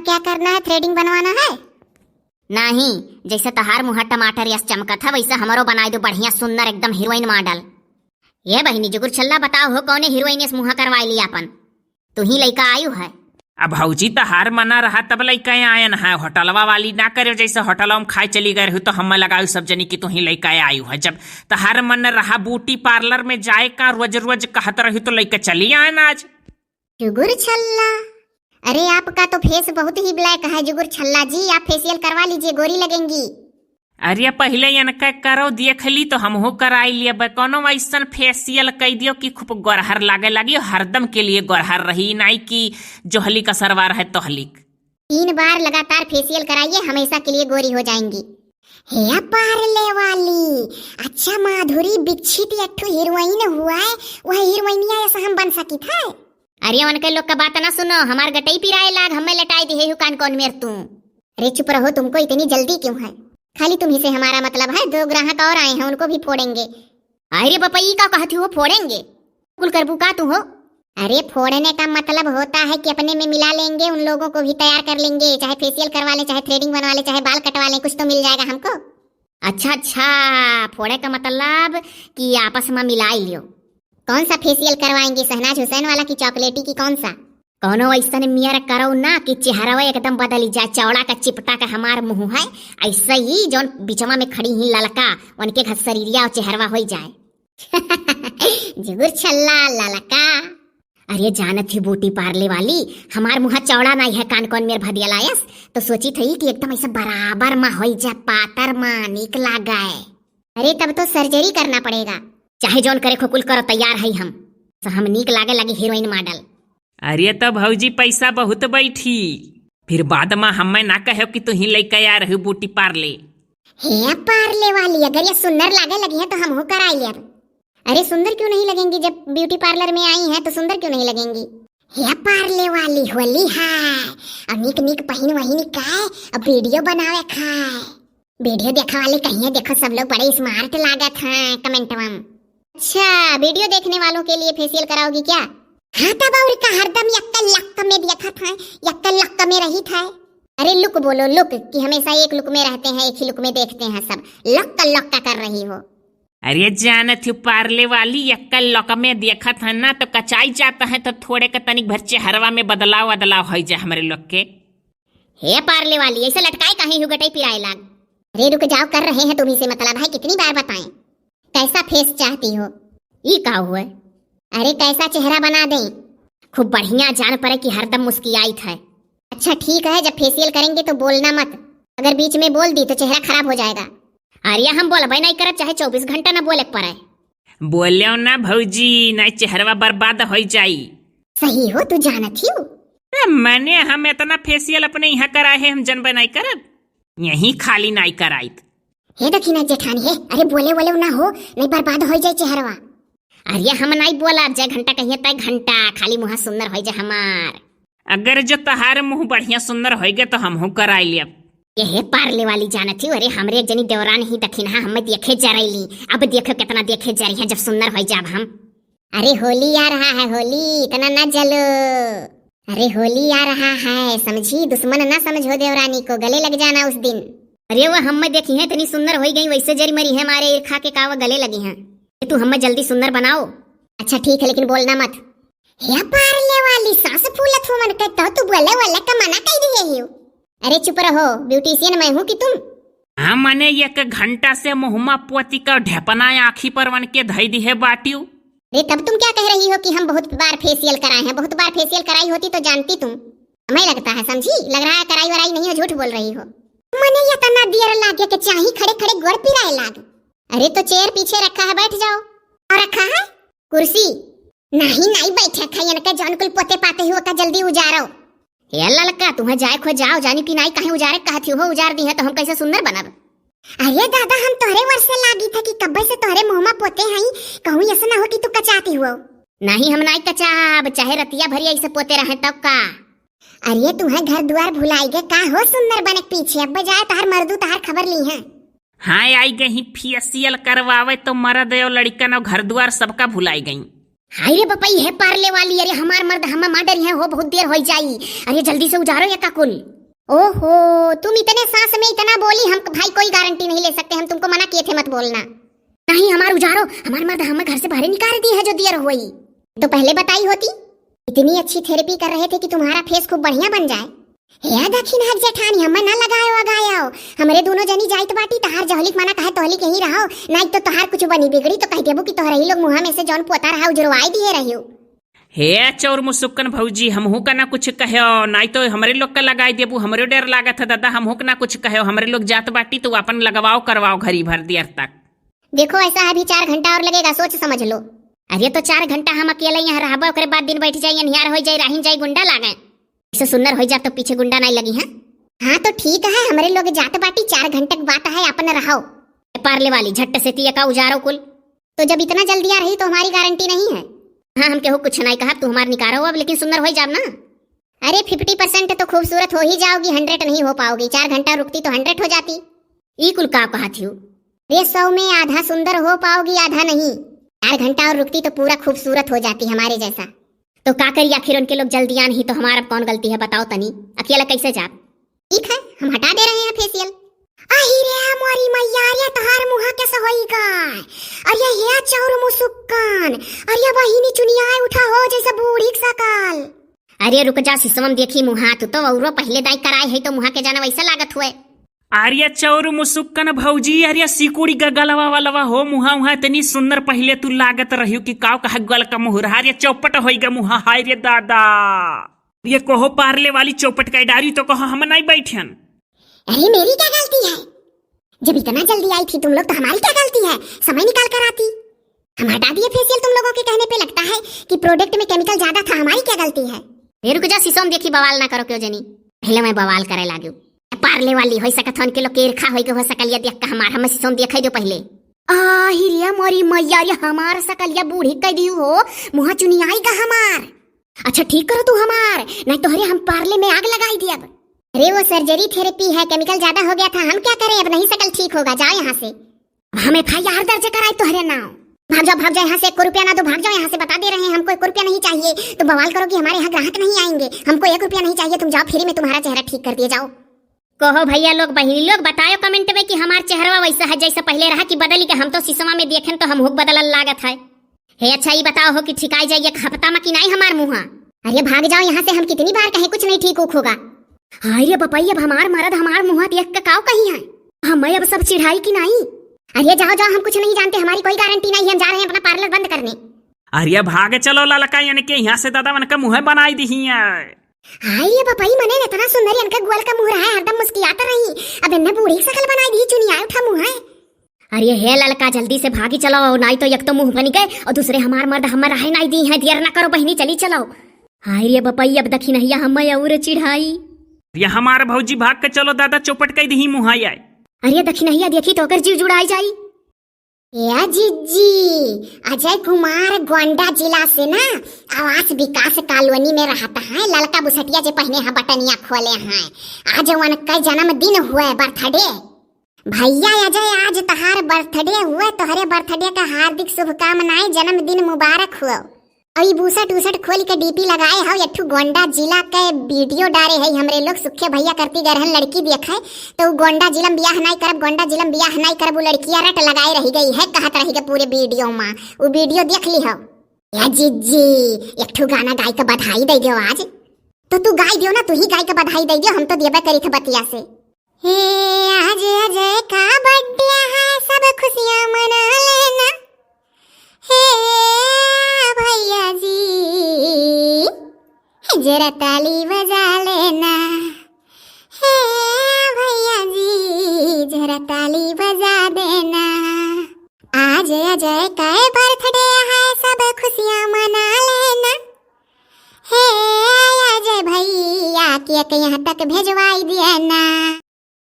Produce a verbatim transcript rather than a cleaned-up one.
क्या करना है, threading बनवाना है? नाही, जैसे तहार मुँह टमाटर यस चमकत है, वैसे हमरो बनाई दो बढ़िया सुंदर एकदम हीरोइन मॉडल। ये बहिनी जुगुर छल्ला, बताओ हो कौने हीरोइन यस मुँह करवाई ली आपन? तू ही लइका आयु है। अब भौजी तहार मना रहा तब लइका आयन है, होटलवा वाली ना करे जैसे होटलवा में खाए चली गए रहू तो हमें लगाऊ सब जनी कि तू ही लइका आयु है। जब तहार मन रहा ब्यूटी पार्लर में जाए का रोज रोज कहत रहू तो लइका चली आयन आज। जुगुर छल्ला, अरे आपका तो फेस बहुत ही ब्लैक है जुगुर छल्ला जी, आप फेशियल करवा लीजिए, गोरी लगेंगी। अरे पहिले इनका करो देख ली तो हमहू कराई लेब, कोनो ऐसन फेशियल कई दियो कि खूब गोरहर लागे लगी, हरदम के लिए गोरहर रही, नाई कि जोहली का सरवार है तोहलिक। तीन बार लगातार फेशियल कराइए, हमेशा के लिए गोरी हो जाएंगी। हे पार्ले वाली, अच्छा माधुरी दीक्षित एक ठो हीरोइन हुआ है, वह हीरोइनिया ऐसा हम बन सकित है? अरे उनके लोग का बात ना सुनो, हमार गटई पिराए लाग, हमें लटाई दिहे हु कान कौन मेर तू। अरे चुप रहो, तुमको इतनी जल्दी क्यों है? खाली तुम्ही से हमारा मतलब है, दो ग्राहक और आए हैं, उनको भी फोड़ेंगे। अरे बपई का कहती हो फोड़ेंगे? कुल करबू का तू हो? अरे फोड़ने का मतलब होता है कि अपने में मिला लेंगे, उन लोगों को भी तैयार कर लेंगे, चाहे फेशियल करवा लें, चाहे थ्रेडिंग बनवा लें, चाहे बाल कटवा लें, कुछ तो मिल जाएगा हमको। अच्छा अच्छा, फोड़े का मतलब कि आपस में मिला लियो। कौन सा फेशियल करवाएंगे, शहनाज हुसैन वाला कि चॉकलेटी की कौन सा? कौनो ऐसन मियर करो ना कि चेहरवा एकदम बदल जाए, चौड़ा का चिपटा का हमार मुंह है, ऐसे ही जौन बिचवा में खड़ी ही ललका, उनके घर शरीरिया और चेहरवा हो जाए। जुगुर छल्ला ललका। अरे जानत ही बूटी पार्ले वाली, हमार मुँह चौड़ा नहीं है, कान कौन मेर भदिया लायस, तो सोची थी कि एकदम ऐसा बराबर मा होई जा, पातर मा नीक लागे। अरे तब तो सर्जरी करना पड़ेगा। चाहे जौन करे खो कुल करो, तैयार है हम। तो हम नीक लागे लगी हीरोइन मॉडल। अरे तो भौजी पैसा बहुत बैठी, फिर बाद मा हमें ना कहो कि तू ही लेके आ रही बूटी पार्ले। हे पार्ले वाली, अगर ये सुंदर लागे लगी है तो हम हो कराई लेब। अरे सुंदर क्यों नहीं लगेंगी, जब ब्यूटी पार्लर में आई हैं तो सुंदर क्यों नहीं लगेंगी? हे पार्ले वाली होली है, अब नीक नीक पहिन वहिन के अब वीडियो बनावे खाए। वीडियो देखा वाले कहिए देखो सब लोग बड़े स्मार्ट लागत हैं कमेंट में। अच्छा, वीडियो देखने वालों के लिए फेशियल कराओगी क्या? हाँ तब और का, हरदम यक्कल लक्क में देखत है, यक्कल लक्क में रहित है। अरे लुक बोलो, लुक, कि हमेशा एक लुक में रहते हैं, एक ही लुक में देखते हैं सब। लक्क लक्क कर रही हो। अरे जानत हो पार्ले वाली, यक्कल लक्क में देखत है ना तो कचाई जाता है, तो थोड़े का तनिक भर चेहरवा में बदलाव बदलाव हो जाए हमरे लोग के। हे पार्ले वाली, ऐसे लटकाए काहे हो गटई पिराए लाग। अरे रुक जाओ, कर रहे हैं, तुम्ही से मतलब है, कितनी बार बताएं। कैसा फेस चाहती हो? ई का हुआ? अरे कैसा चेहरा बना दें? खूब बढ़िया, जान पड़े कि हरदम मुस्कियाइत है। अच्छा ठीक है, जब फेशियल करेंगे तो बोलना मत, अगर बीच में बोल दी तो चेहरा खराब हो जाएगा। अरे हम बोलबे नहीं करब, चाहे चौबीस घंटा ना बोले के पड़े। बोलो ना भौजी, नहीं चेहरवा बर्बाद हो जाई। सही हो, तू जानत ही हो। ए, मैंने हम इतना फेशियल अपने यहाँ कराए है, हम जनबे नहीं करब, यहीं खाली नहीं कराइत। हे दखिना जेठानी, हे, अरे बोले बोले ना हो, नहीं बर्बाद हो जाए चेहरवा। अरे हम नहीं बोला, जय घंटा कहिए तय घंटा, खाली मुँह सुंदर हो जाए हमार। अगर जो तहार मुँह बढ़िया सुंदर होइगे तो हमहू कराई लेब। ये हे पार्ले वाली जानत ही, अरे हमरे एक जनी देवरान ही दखिनहा, हमें देखे जरैली। अब देखो कितना देखे जरी है जब सुंदर हो जाब हम। अरे होली आ रहा है होली, इतना ना जलो। अरे होली आ रहा है, समझी, दुश्मन ना समझो देवरानी को, गले लग जाना उस दिन। अरे वो हमें देखी है इतनी सुंदर हो गई, वैसे जरी मरी है मारे ईर्खा के, का वो गले लगी हैं। ये तू हमें जल्दी सुंदर बनाओ। अच्छा ठीक है, लेकिन बोलना मत। हे पार्ले वाली, सांस फूलत हो मन के, तो तू बोले वाले का मना कर दिए हो। अरे चुप रहो, ब्यूटिशियन मैं हूँ कि तुम? हाँ, मने एक घंटा से मुहमा पोती का ढेपना आँखी पर वन के धई दिहे बाटियो। अरे तब तुम क्या कह रही हो कि हम बहुत बार फेशियल कराए हैं? बहुत बार फेशियल कराई होती तो जानती तुम। हमें लगता है, समझी, लग रहा है कराई वराई नहीं हो, झूठ बोल रही हो। मने इतना देर लागे के चाही, खड़े खड़े गोड़ पिराए लाग। अरे तो चेयर पीछे रखा है, बैठ जाओ। और रखा है कुर्सी? नहीं, नहीं बैठे खाई, इनके जौन कुल पोते पाते हुए का जल्दी उजारो। हे ललका, तुम्हें जाए खो जाओ, जानी कि नाई काहे उजारे कहत हो, उजार दी है तो हम कैसे सुंदर बनब? अरे दादा, हम तोहरे वर से लागी था कि कब्बे से तोहरे मुँह में पोते हई, कहूँ ऐसा ना हो कि तू कचाती हुआ। नहीं, हम नाई कचाब, चाहे रतिया भरी ऐसे पोते रहे तब का। अरे तुम्हें घर दुआर भुलाई गए का हो सुंदर बने के पीछे, अब जाए तोहर मर्दू तोहर खबर ली है। हाँ, आई गई फेशियल करवावे तो मरद और लड़कन और घर दुआर सबका भुलाई गई। हाय रे बपई, हे पार्ले वाली, अरे हमार मर्द हम मार डरी है हो, बहुत देर हो जाई। अरे जल्दी से उजारो ये का कुल। ओहो, तुम इतने सांस में इतना बोली, हम भाई कोई गारंटी नहीं ले सकते, हम तुमको मना किए थे मत बोलना। नहीं, हमार उजारो, हमार मर्द हमें घर से बाहरे निकाल दिए है जो दियर होई। तो पहले बताई होती, इतनी अच्छी थेरेपी कर रहे थे कि तुम्हारा फेस खूब बढ़िया बन जाए। हे दखिनहा के जेठानी, हमें ना लगायो अगायो, हमरे दोनों जनी जाइत बाटी, तहार जहलिक मना कहे तोहलिक यहीं रहो, नाई तो तोहार कुछ बनी बिगड़ी तो कह देबू कि तोहरे ही लोग मुँहा में से जौन पोता रहा उजरवाई दिए रहियो। हे चौर मुसुक्कन भौजी, हमहू का ना कुछ कहो, नाई तो हमरे लोग का लगाई देबू, हमरे डर लागत है दादा, हमहू का ना कुछ कहो, हमरे लोग जात बाटी तो अपन लगवाओ करवाओ घरी भर देर तक। देखो ऐसा है, अभी चार घंटा और लगेगा, सोच समझ लो। अरे तो चार घंटा हम अकेले यहाँ रहबो, ओकरे बाद दिन बैठ जाई, अन्हियार हो जाई, राहिन जाई, गुंडा लागे। ऐसे सुन्नर हो जा तो पीछे गुंडा नाई लगी है। हाँ तो ठीक है, हमरे लोग जात बाटी, चार घंटे के बात है, अपन रहो। ए पार्ले वाली, झट से तिया का उजारो कुल। तो जब इतना जल्दी आ रही तो हमारी गारंटी नहीं है। हाँ, हम केहू कुछ नहीं कहब, तू हमार निकारो अब, लेकिन सुंदर हो जाब ना। अरे फिफ्टी परसेंट तो खूबसूरत हो ही जाओगी, हंड्रेड नहीं हो पाओगी। चार घंटा रुकती तो हंड्रेड हो जाती। ई कुल का कहा थी? अरे सौ में आधा सुंदर हो पाओगी, आधा नहीं। चार घंटा और रुकती तो पूरा खूबसूरत हो जाती हमारे जैसा। तो का करी आखिर, उनके लोग जल्दी आ नहीं तो हमार अब कौन गलती है बताओ तनी, अकेला कैसे जाब? ठीक है, हम हटा दे रहे हैं फेशियल। अही रे मोरी मैया, अरे तोहार मुँहा कैसे होई गा? अरे हे चौर मुसुक्कन, अरे बहिनी चुनियाए उठा हो जैसे बूढ़ी के सकल। अरे रुक जा सिसवम, देखी मुँहा, तू तो औरो पहले दाई कराए है तो मुँहा के जाना वैसा लागत हुए। अरे चौर मुसुक्कन भौजी, अरे सिकुड़ी गगलवा वालवा हो मुँहा उहाँ, इतनी सुंदर पहले तू लागत रहियो कि काव कहा गल का मुहर, अरे चौपट होई गा मुँहा, हाय रे दादा। ये कहो पार्ले वाली चौपट का डारी तो कहो हम नहीं बैठन। अरे मेरी क्या गलती है? जब इतना जल्दी आई थी तुम लोग तो हमारी क्या गलती है? समय निकाल कर आती। हम हटा दिए फेशियल तुम लोगों के कहने पे। लगता है कि प्रोडक्ट में केमिकल ज्यादा था, हमारी क्या गलती है? ए रुक जा सिसोम, देखी बवाल ना करो क्यों जनी, पहले मैं बवाल करे लागी। पार्ले वाली हो सकत हन के लोग केरखा होई के हो सकलिया देख के हमार हम सिसोम देखे दो पहले। आही रे मोरी मैया रे, हमार सकलिया बूढ़ी कह दियो हो, मुँहा चुनियाई गा हमार। अच्छा ठीक करो तू हमार, नहीं तोहरे हम पार्ले में आग लगाई दियब। अरे वो सर्जरी थेरेपी है, केमिकल ज्यादा हो गया था, हम क्या करें, अब नहीं सकल ठीक होगा, जाओ यहाँ से। अब हम एफ आई आर दर्ज कराए तोहरे नाम। भाग जाओ, भाग जाओ यहाँ से, एक रुपया ना दो, भाग जाओ यहाँ से, बता दे रहे हैं, हमको एक रुपया नहीं चाहिए। तुम बवाल करो कि हमारे यहाँ ग्राहक नहीं आएंगे, हमको एक रुपया नहीं चाहिए, तुम जाओ, फ्री में तुम्हारा चेहरा ठीक कर दिए जाओ। कहो भैया लोग, बहिनी लोग, बताओ कमेंट में कि हमार चेहरवा वैसा है जैसा पहले रहा कि बदल गया। हम तो सिसवा में देखेन तो हमहू के बदलल लागत है। हे अच्छा, ई बताओ हो कि ठिकाई जाई एक हफ्ता में कि नाई हमार मुँहा? अरे भाग जाओ यहाँ से, हम कितनी बार कहे कुछ नहीं ठीक उख होगा। हाय रे बपई, अब हमार मरद हमार मुँहा देख के काव कही है, हमें अब सब चिढ़ाई कि नाई? अरे जाओ जाओ, हम कुछ नहीं जानते, हमारी कोई गारंटी नहीं है, हम जा रहे हैं अपना पार्लर बंद करने। अरे भाग चलो ललका, इनके यहाँ से दादा उनका मुँह बनाई दिही है। हाय रे बपई, मने इतना सुंदर इनका ग्वाल का मुँह रहा है, हरदम मुस्कियात रही, अब इन्हें बूढ़ी की शकल बनाई दी, चुनिया उठा मुँह है। अरे हे ललका, जल्दी से भागी चलो, नाई तो एक तो मुँह बनी गए और दूसरे हमार मर्द हमर रहे नाई दी है। देर ना करो बहिनी, चली चलो। हाय रे बपई, अब दखिनहिया हमें और चिढ़ाई। ये हमार भौजी भाग के चलो दादा, चौपट कई दिही मुँहा आए। अरे दखिनहिया देखी तो ओकर जीव जुड़ाई जाई। ए जिज्जी, अजय कुमार गोंडा जिला से ना, आवास विकास कॉलोनी में रहता है, ललका बुसटिया जे पहने हैं बटनिया खोले हैं। आज उनका जन्मदिन हुए, बर्थडे। भैया अजय, आज तहार बर्थडे हुए, तोहरे बर्थडे का हार्दिक शुभकामनाएं, जन्मदिन मुबारक हुए। और ई बुसट उसट खोल के डी पी लगाए हौ, एक ठू गोंडा जिला के वीडियो डारे है हमरे लोग, सुखे भैया करती गरहन लड़की देखे, तो उ गोंडा जिला में बियाह नाई करब, गोंडा जिला में बियाह नाई करब, उ लड़किया रट लगाए रह गई है, कहत रह गई पूरे वीडियो में, उ वीडियो देख ली हो। ए जिज्जी, एक ठू गाना गाय के बधाई दे दियो आज, तो तू गाय दियो ना, तू ही गाय के बधाई दे दियो, हम तो देबे करी थे बतिया से। हे आज अजय का बर्थडे है, सब खुशियाँ मना लेना। हे भैया जी, जरा ताली बजा लेना। हे भैया जी, जरा ताली बजा देना। आज अजय का बर्थडे है, सब खुशियाँ मना लेना। हे अजय भैया, केक यहाँ तक भेजवा